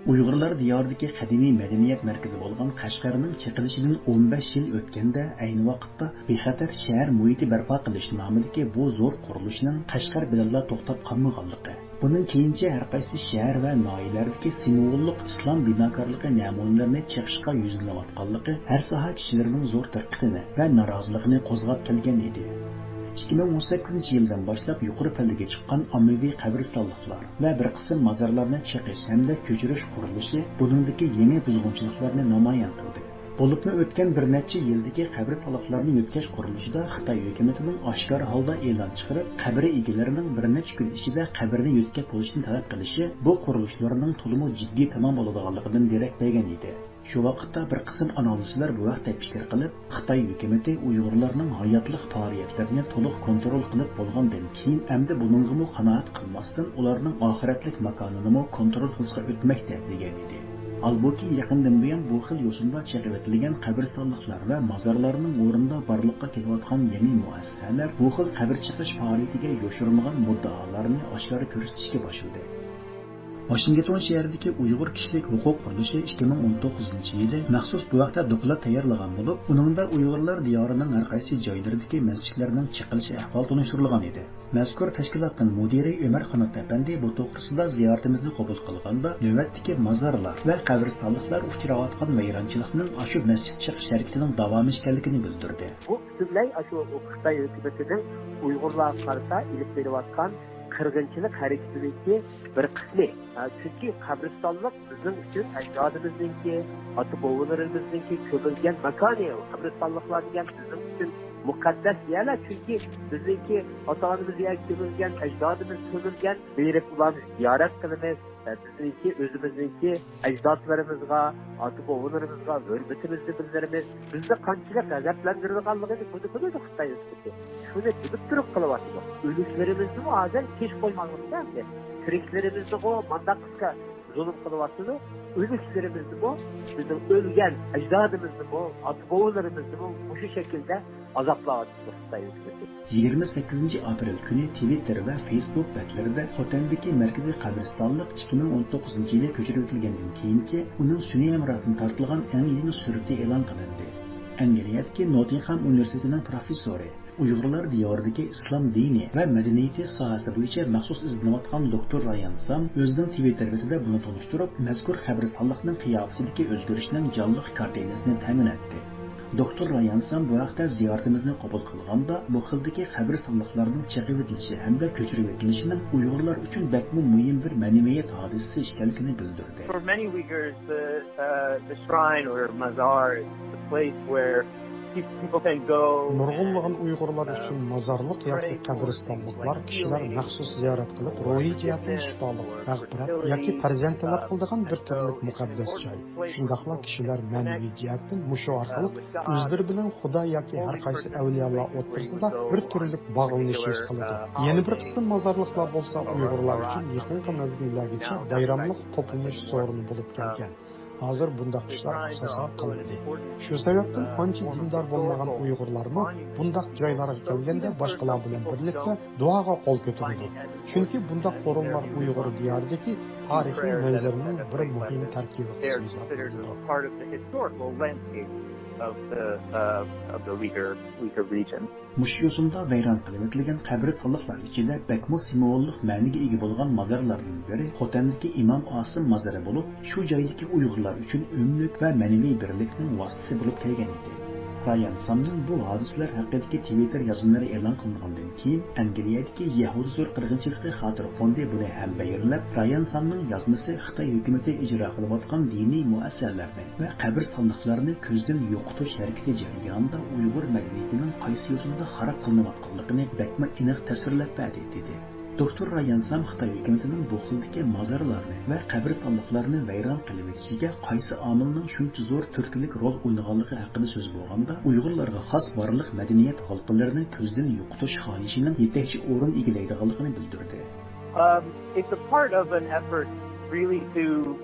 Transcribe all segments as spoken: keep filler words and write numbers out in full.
ئۇيغۇرلار دىيارىدىكى قەدىمىي مەدەنىيەت مەركىزى بولغان قەشقەرنىڭ چېقىلىشىدىن ئون بەش يىل ئۆتكەندە، ئەينى ۋاقىتتا بىخەتەر شەھەر مۇھىتى بەرپا قىلىش نامىدىكى بۇ زور قۇرۇلۇشنىڭ قەشقەر بىلەنلا توختاپ قالمىغانلىقى، بۇنىڭ كېيىنچە ھەر قايسى شەھەر ۋە ناھىيەلەردىكى سىمۋوللۇق ئىسلام بىناكارلىقى نەمۇنىلىرىنى چېقىشقا يۈزلىنىۋاتقانلىقى ھەر ساھە كىشىلىرىنىڭ زور دىققىتىنى ۋە نارازىلىقىنى قوزغاپ كەلگەن ئىدى. ئىككى مىڭ ئون سەككىزىنچى يىلدىن باشلاپ يۇقىرى پەللىگە چىققان ئاممىۋى قەبرىستانلىقلار ۋە بىر قىسىم مازارلارنى چېقىش ھەمدە كۆچۈرۈش قۇرۇلۇشى بۇنىڭدىكى يېڭى بۇزغۇنچىلىقلارنى نامايان قىلدى. بولۇپمۇ ئۆتكەن بىر نەچچە يىلدىكى قەبرىستانلىقلارنى يۆتكەش قۇرۇلۇشىدا خىتاي ھۆكۈمىتىنىڭ ئاشكارا ھالدا ئېلان چىقىرىپ، قەبرە ئىگىلىرىنىڭ بىر نەچچە كۈن ئىچىدە قەبرىنى يۆتكەپ بولۇشىنى تەلەپ قىلىشى بۇ قۇرۇلۇشلارنىڭ تولىمۇ جىددىي تامام بولىدىغانلىقىدىن دېرەك بەرگەن ئىدى. شۇ ۋاقىتتا بىر قىسىم ئانالىزچىلار بۇ ھەقتە پىكىر قىلىپ، خىتاي ھۆكۈمىتى ئۇيغۇرلارنىڭ ھاياتلىق پائالىيەتلىرىنى تولۇق كونترول قىلىپ بولغاندىن كېيىن، ئەمدى بۇنىڭغىمۇ قانائەت قىلماستىن، ئۇلارنىڭ ئاخىرەتلىك ماكانىنىمۇ كونترول قىلىشقا ئۆتمەكتە، دېگەن ئىدى. ھالبۇكى، يېقىندىن بۇيان بۇ خىل يوسۇندا چېقىۋېتىلگەن قەبرىستانلىقلار ۋە مازارلارنىڭ ئورنىدا بارلىققا كېلىۋاتقان يېڭى مۇئەسسەسەلەر بۇ خىل قەبرە چېقىش پائالىيىتىگە يوشۇرۇنغان مۇددىئالارنى ئاشكارا كۆرسىتىشكە باشلىدى. ۋاشىنگتون شەھىرىدىكى ئۇيغۇر كىشىلىك ھوقۇق قۇرۇلۇشى ئىككى مىڭ ئون توققۇزىنچى يىلى مەخسۇس بۇ ھەقتە دوكلات تەييارلىغان بولۇپ، ئۇنىڭدا ئۇيغۇرلار دىيارىنىڭ ھەر قايسى جايلىرىدىكى مەسچىتلەرنىڭ چېقىلىشى ئەھۋالى تونۇشتۇرۇلغان ئىدى. مەزكۇر تەشكىلاتنىڭ مۇدىرى ئۆمەر قانات ئەپەندى بۇ توغرىسىدا زىيارىتىمىزنى قوبۇل قىلغاندا، نۆۋەتتىكى مازارلار ۋە قەبرىستانلىقلار ئۇچراۋاتقان ۋەيرانچىلىقنىڭ ئاشۇ مەسچىت چېقىش ھەرىكىتىنىڭ داۋامى ئىكەنلىكىنى بىلدۈردى. بۇ پۈتۈنلەي ئاشۇ خىتاي ھۆكۈمىتىنىڭ ئۇيغۇرلارغا قارىتا ئېلىپ بېرىۋاتقان قىرغىنچىلىق ھەرىكىتىنىڭكى بىر قىسمى. ھە، چۈنكى قەبرىستانلىق بىزنىڭ ئۈچۈن ئەجدادىمىزنىڭكى، ئاتا-بوۋىلىرىمىزنىڭكى كۆمۈلگەن ماكانى. قەبرىستانلىقلار دېگەن بىزنىڭ ئۈچۈن مۇقەددەس يەرلەر، چۈنكى بىزنىڭكى ئاتا-ئانىمىز يەرگە كۆمۈلگەن، ئەجدادىمىز كۆمۈلگەن، بېرىپ ئۇلارنى زىيارەت قىلىمىز. بىزنىڭكى ئۆزىمىزنىڭكى ئەجدادلىرىمىزغا، ئاتا-بوۋىلىرىمىزغا ھۆرمىتىمىزنى بىلدۈرىمىز. بىزنى قانچىلىك غەزەپلەندۈرىدىغانلىقىنى بۇنى بىلىدۇ خىتاي ھۆكۈمىتى. شۇنى بىلىپ تۇرۇپ قىلىۋاتىدۇ. ئۆلۈكلىرىمىزنىمۇ ھازىر كەچ قويمايۋاتىدۇ ئەمدى. تىرىكلىرىمىزنىغۇ مانداق قىسقا زۇلۇم قىلىۋاتىدۇ. ئۆلۈكلىرىمىزنىمۇ، بىزنىڭ ئۆلگەن ئەجدادىمىزنىمۇ، ئاتا-بوۋىلىرىمىزنىمۇ مۇشۇ شەكىلدە ئازابلاۋاتىدۇ خىتاي ھۆكۈمىتى. يىگىرمە سەككىزىنچى ئاپرېل كۈنى تىۋىتتېر ۋە فېيسبۇك بەتلىرىدە خوتەندىكى مەركىزىي قەبرىستانلىق ئىككى مىڭ ئون توققۇزىنچى يىلى كۆچۈرۈۋېتىلگەندىن كېيىنكى ئۇنىڭ سۈنئىي ھەمراھتىن تارتىلغان ئەڭ يېڭى سۈرىتى ئېلان قىلىندى. ئەنگلىيەدىكى نوتىنغھام ئۇنىۋېرسىتېتىنىڭ پروفېسسورى، ئۇيغۇرلار دىيارىدىكى ئىسلام دىنى ۋە مەدەنىيىتى ساھەسى بويىچە مەخسۇس ئىزدىنىۋاتقان دوكتور رايان سام ئۆزىنىڭ تىۋىتتېر بېتىدە بۇنى تونۇشتۇرۇپ، مەزكۇر قەبرىستانلىقنىڭ قىياپىتىدىكى ئۆزگىرىشنىڭ جانلىق كارتىنىسىنى تەمىن ئەتتى. دوكتور رايان سام بۇ ھەقتە زىيارىتىمىزنى قوبۇل قىلغاندا، بۇ خىلدىكى قەبرىستانلىقلارنىڭ چېقىۋېتىلىشى ھەمدە كۆچۈرۈۋېتىلىشىنىڭ ئۇيغۇرلار ئۈچۈن بەكمۇ مۇھىم بىر مەنىۋىيەت ھادىسىسى ئىكەنلىكىنى بىلدۈردى. For many Uyghurs, the, uh, the shrine or mazar is the place where people can go. نۇرغۇنلىغان ئۇيغۇرلار ئۈچۈن مازارلىق ياكى قەبرىستانلىقلار كىشىلەر مەخسۇس زىيارەت قىلىپ، روھىي جەھەتتىن شىپالىق، مەغپىرەت ياكى پەرزەنت تەلەپ قىلىدىغان بىر تۈرلۈك مۇقەددەس جاي. شۇنداقلا كىشىلەر مەنىۋى جەھەتتىن مۇشۇ ئارقىلىق ئۆزلىرى بىلەن خۇدا ياكى ھەر قايسى ئەۋلىيالار ئوتتۇرىسىدا بىر تۈرلۈك باغلىنىش ھېس قىلىدۇ. يەنە بىر قىسىم مازارلىقلار بولسا ئۇيغۇرلار ئۈچۈن يېقىنقى مەزگىللەرگىچە بايراملىق توپلىنىش سورۇنى بولۇپ كەلگەن. ھازىر بۇنداق ئىشلار ئاساسەن قىلىنىدۇ. شۇ سەۋەبتىن ئانچە دىندار بولمىغان ئۇيغۇرلارمۇ بۇنداق جايلارغا كەلگەندە باشقىلار بىلەن بىرلىكتە دۇئاغا قول كۆتۈرىدۇ. چۈنكى بۇنداق ئورۇنلار ئۇيغۇر دىيارىدىكى تارىخىي مەنزىرىنىڭ بىر مۇھىم تەركىبىي قىسمى ھېسابلىنىدۇ. Part of the historical landscape of the, uh, of the Uyghur, Uyghur region. مۇشۇ يوسۇندا ۋەيران قىلىۋېتىلگەن قەبرىستانلىقلار ئىچىدە بەكمۇ سىمۋوللۇق مەنىگە ئىگە بولغان مازارلاردىن بىرى خوتەندىكى ئىمام ئاسىم مازىرى بولۇپ، شۇ جايدىكى ئۇيغۇرلار ئۈچۈن ئۆملۈك ۋە مەنىۋى بىرلىكنىڭ ۋاسىتىسى بولۇپ كەلگەن ئىدى. رايان سامنىڭ بۇ ھادىسىلەر ھەققىدىكى تىۋىتتېر يازمىلىرى ئېلان قىلىنغاندىن كېيىن، ئەنگلىيەدىكى يەھۇدىي زور قىرغىنچىلىقى خاتىرە فوندى بۇنى ھەمبەيرلەپ، رايان سامنىڭ يازمىسى خىتاي ھۆكۈمىتى ئىجرا قىلىۋاتقان دىنىي مۇئەسسەسەلەرنى ۋە قەبرىستانلىقلارنى كۆزدىن يوقىتىش ھەرىكىتى جەريانىدا ئۇيغۇر مەدەنىيىتىنىڭ قايسى يوسۇندا خاراب قىلىنىۋاتقانلىقىنى بەكمۇ ئېنىق تەسۋىرلەپ بەردى، دېدى. دوكتور رايان سام خىتاي ھۆكۈمىتىنىڭ بۇ خىلدىكى مازارلارنى ۋە قەبرىستانلىقلارنى ۋەيران قىلىۋېتىشىگە قايسى ئامىلنىڭ شۇنچە زور تۈرتكىلىك رول ئوينىغانلىقى ھەققىدە سۆز بولغاندا، ئۇيغۇرلارغا خاس بارلىق مەدەنىيەت ھالقىلىرىنى كۆزدىن يوقىتىش خاھىشىنىڭ يېتەكچى ئورۇن ئىگىلەيدىغانلىقىنى بىلدۈردى. Um, it's a part of an effort really to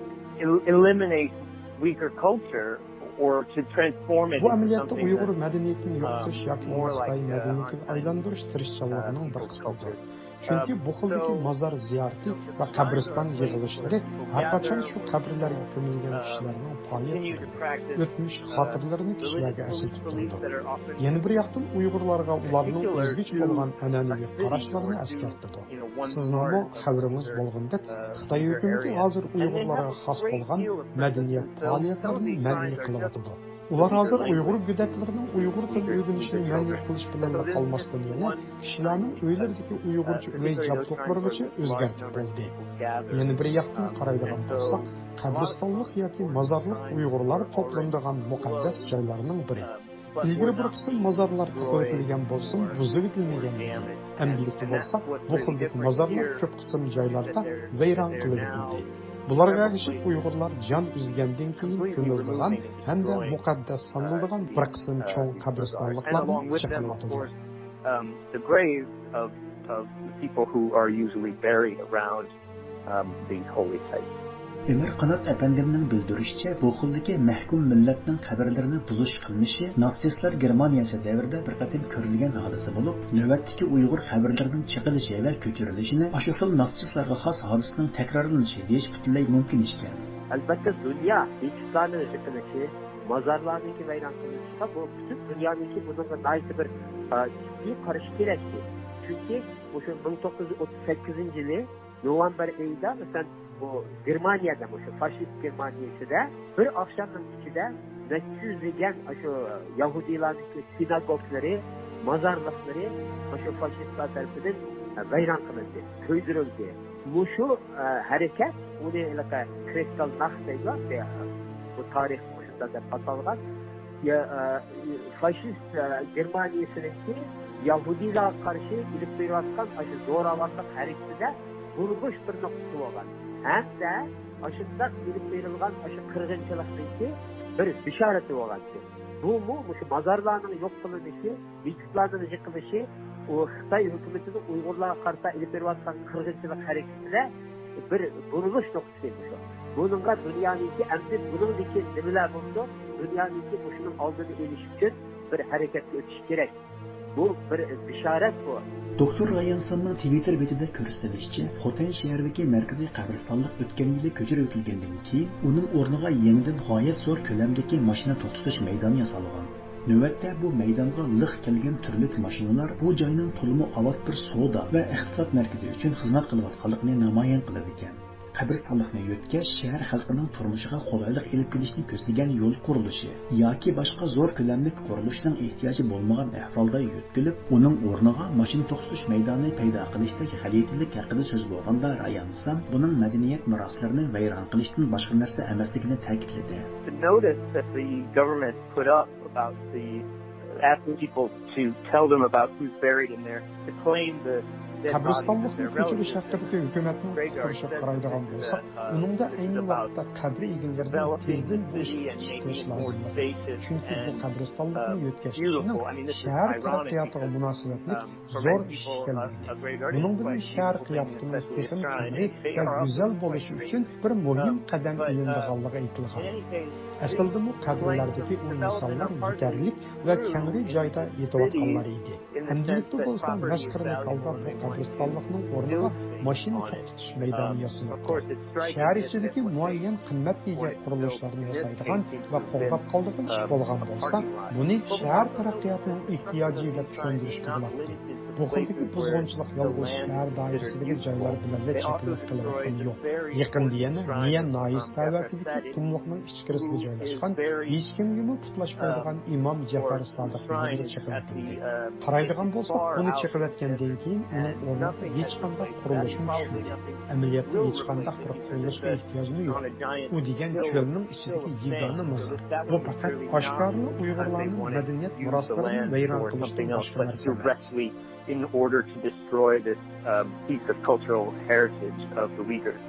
el-, eliminate Uyghur culture or to transform it بۇ ئەمەلىيەتتە ئۇيغۇر مەدەنىيىتىنى يوقىتىش ياكى ئۇنى خىتاي مەدەنىيىتىگە ئايلاندۇرۇش تىرىشچانلىقىنىڭ بىر قىسمىدۇر. چۈنكى بۇ خىلدىكى مازار زىيارىتى ۋە قەبرىستان يىغىلىشلىرى ھەرقاچان شۇ قەبرىلەرگە كۆمۈلگەن كىشىلەرنىڭ پائالىيەتلىرىنى، ئۆتمۈش خاتىرىلىرىنى كىشىلەرگە ئەسلىتىپ تۇرىدۇ. يەنە بىر ياقتىن ئۇيغۇرلارغا ئۇلارنىڭ ئۆزگىچە بولغان ئەنئەنىۋى قاراشلىرىنى ئەسكەرتىدۇ. سىزنىڭمۇ خەۋىرىڭىز بولغىنىدەك، خىتاي ھۆكۈمىتى ھازىر ئۇيغۇرلارغا خاس بولغان مەدەنىيەت پائالىيەتلىرىنى مەنئى قىلىۋاتىدۇ. ئۇلار ھازىر ئۇيغۇر گۆدەكلىرىنىڭ ئۇيغۇر تىل ئۆگىنىشىنى مەنئى قىلىش بىلەنلا قالماستىن، يەنە كىشىلەرنىڭ ئۆيلىرىدىكى ئۇيغۇرچە ئۆي جابدۇقلىرىغىچە ئۆزگەرتىپ بولدى. يەنە بىر ياقتىن قارايدىغان بولساق، قەبرىستانلىق ياكى مازارلىق ئۇيغۇرلار توپلىنىدىغان مۇقەددەس جايلارنىڭ بىرى. ئىلگىرى بىر قىسىم مازارلار تىكلىۋېتىلگەن بولسىمۇ، بۇزۇۋېتىلمىگەن ئىدى. ئەمدىلىكتە بولسا بۇ خىلدىكى مازارلار كۆپ قىسىم جايلاردا ۋەيران قىلىۋېتىلدى. بۇلارغا ئەگىشىپ ئۇيغۇرلار جان ئۈزگەندىن كېيىن كۆمۈلىدىغان ھەمدە مۇقەددەس سانىلىدىغان بىر قىسىم چوڭ قەبرىستانلىقلارمۇ چېقىلىۋاتىدۇ. Um, the graves of, of the people who are usually buried around, um, these holy sites. ئۆمەر قانات ئەپەندىمنىڭ بىلدۈرۈشىچە، بۇ خىلدىكى مەھكۇم مىللەتنىڭ قەبرىلىرىنى بۇزۇش قىلمىشى ناتسىستلار گېرمانىيەسى دەۋرىدە بىر قېتىم كۆرۈلگەن ھادىسە بولۇپ، نۆۋەتتىكى ئۇيغۇر قەبرىلىرىنىڭ چېقىلىشى ۋە كۆچۈرۈلۈشىنى ئاشۇ خىل ناتسىستلارغا خاس ھادىسىنىڭ تەكرارلىنىشى دېيىش پۈتۈنلەي مۇمكىن ئىكەن. ئەلۋەتتە، دۇنيا بېيتۇتلارنىڭ يىقىلىشى، مازارلارنىڭكى ۋەيران قىلىنىشىغا بۇ پۈتۈن دۇنيانىڭكى بۇنىڭغا ناھايىتى بىر، ئە، جىددىي قارىشى كېرەكتى. چۈنكى مۇشۇ مىڭ توققۇز يۈز ئوتتۇز سەككىزىنچى يىلى نوۋېمبېر ئېيىدا، مەسىلەن، بۇ گېرمانىيەدە، مۇشۇ فاشىست گېرمانىيىسىدە بىر ئاخشامنىڭ ئىچىدە نەچچە يۈزلىگەن ئاشۇ يەھۇدىيلارنىڭكى سىناگوگلىرى، مازارلىقلىرى ئاشۇ فاشىستلار تەرىپىدىن ۋەيران قىلىندى، كۆيدۈرۈلدى. مۇشۇ، ئە، ھەرىكەت ئۇنى ھېلىقى كرېستالناخت دەيدۇ، بۇ تارىخ مۇشۇنداق دەپ ئاتالغان. يا، ئە، فاشىست، ئە، گېرمانىيىسىنىڭكى يەھۇدىيلارغا قارشى ئېلىپ بېرىۋاتقان ئاشۇ زوراۋانلىق ھەرىكىتىدە بۇرۇلۇش بىر نۇقتىسى بولغان ھەمدە ئاشۇنداق ئېلىپ بېرىلغان ئاشۇ قىرغىنچىلىقنىڭكى بىر بېشارىتى بولغانتى. بۇمۇ مۇشۇ مازارلارنىڭ يوق قىلىنىشى، بېيتۇتلارنىڭ يىقىلىشى، ئۇ خىتاي ھۆكۈمىتىنىڭ ئۇيغۇرلارغا قارىتا ئېلىپ بېرىۋاتقان قىرغىنچىلىق ھەرىكىتىدە بىر بۇرۇلۇش نۇقتىسى مۇشۇ. بۇنىڭغا دۇنيانىڭكى ئەمدى بۇنىڭدىن كېيىن نېمىلەر بولىدۇ؟ دۇنيانىڭكى مۇشۇنىڭ ئالدىنى ئېلىش ئۈچۈن بىر ھەرىكەتكە ئۆتۈشى كېرەك. بۇ بىر بېشارەت بۇ. دوكتور رايان ساننىڭ تىۋىتتېر بېتىدە كۆرسىتىلىشىچە، خوتەن شەھىرىدىكى مەركىزىي قەبرىستانلىق ئۆتكەن يىلى كۆچۈرۈۋېتىلگەندىن كېيىن، ئۇنىڭ ئورنىغا يېڭىدىن غايەت زور كۆلەمدىكى ماشىنا توختىتىش مەيدانى ياسالغان. نۆۋەتتە بۇ مەيدانغا لىق كەلگەن تۈرلۈك ماشىنىلار بۇ جاينىڭ تولىمۇ ئاۋات بىر سودا ۋە ئىقتىساد مەركىزى ئۈچۈن خىزمەت قىلىۋاتقانلىقىنى نامايان قىلىدىكەن. قەبرىستانلىقنى يۆتكەش شەھەر خەلقىنىڭ تۇرمۇشىغا قولايلىق ئېلىپ كېلىشنى كۆزلىگەن يول قۇرۇلۇشى ياكى باشقا زور كۆلەملىك قۇرۇلۇشنىڭ ئېھتىياجى بولمىغان ئەھۋالدا يۆتكىلىپ، ئۇنىڭ ئورنىغا ماشىنا توختىتىش مەيدانى پەيدا قىلىشتەك غەلىتىلىك ھەققىدە سۆز بولغاندا، رايان سان بۇنىڭ مەدەنىيەت مىراسلىرىنى ۋەيران قىلىشتىن باشقا نەرسە ئەمەسلىكىنى تەكىتلىدى. The notice that the government put up about the asking people to tell them about who's buried in there, to claim the dead bodies of قەبرىستانلىقنى their كۆچۈرۈش relatives. ھەققىدىكى ھۆكۈمەتنىڭ ئۇقتۇرۇشىغا قارايدىغان بولساق، ئۇنىڭدا ئەينى ۋاقىتتا قەبرە ئىگىلىرىنىڭ تېزدىن بۇ ئىشقا چىقىش قىلىش لازىملىقى، چۈنكى بۇ قەبرىستانلىقنى يۆتكەشكە ئىشىنىڭ شەھەر تەرەققىياتىغا مۇناسىۋەتلىك زور ئىش ئىكەنلىكىنى، بۇنىڭ بىلەن شەھەر قىياپىتىنىڭ تېخىمۇ قەدرى ۋە گۈزەل بولۇشى ئۈچۈن بىر مۇھىم قەدەم ئېلىنىدىغانلىقى ئېيتىلغان. ئەسلىدىمۇ قەبرىلەردىكى ئۇ مىساللار يېتەرلىك ۋە كەڭرى جايدا يېتىۋاتقانلار ئىدى. ئەمدىلىكتە بولسا مەسخىرىلىك ھالدا بۇ قەبرىستانلىقنىڭ ئورنىغا ماشىنا توختىتىش مەيدانى ياسىلىپتۇ. شەھەر ئىچىدىكى مۇئەييەن قىممەتكە ئىگە قۇرۇلۇشلارنى ياسايدىغان ۋە قوغداپ قالىدىغان ئىش بولغان بولسا، بۇنى شەھەر تەرەققىياتىنىڭ ئېھتىياجى دەپ چۈشەندۈرۈشكە بولاتتى. بۇ خىلدىكى بۇزغۇنچىلىق يالغۇز شەھەر دائىرىسىدىكى جايلار بىلەنلا چەكلىنىپ قېلىۋاتقىنى يوق. يېقىندا يەنە مىيەن ناھىيەسى تەۋەسىدىكى قۇملۇقنىڭ ئىچكىرىسىدە جايلاشقان، ھېچكىمگىمۇ پۇتلاشمايدىغان ئىمام جەپەر سادىق مەزىرى چېقىۋېتىلدى. قارايدىغان بولساق، بۇنى چېقىۋەتكەندىن كېيىن ئۇنىڭ ئورنىغا ھېچقانداق قۇرۇلۇشمۇ چۈشمىدى. ئەمەلىيەتتە ھېچقانداق بىر قۇرۇلۇشقا ئېھتىياجمۇ يوق. ئۇ دېگەن چۆلنىڭ ئىچىدىكى يېگانە مازار. بۇ پەقەت ئاشكارىلا ئۇيغۇرلارنىڭ مەدەنىيەت مىراسلىرىنى ۋەيران قىلىشتىن باشقا نەرسە ئەمەس. In order to destroy this, um, piece of cultural heritage of the Uyghurs.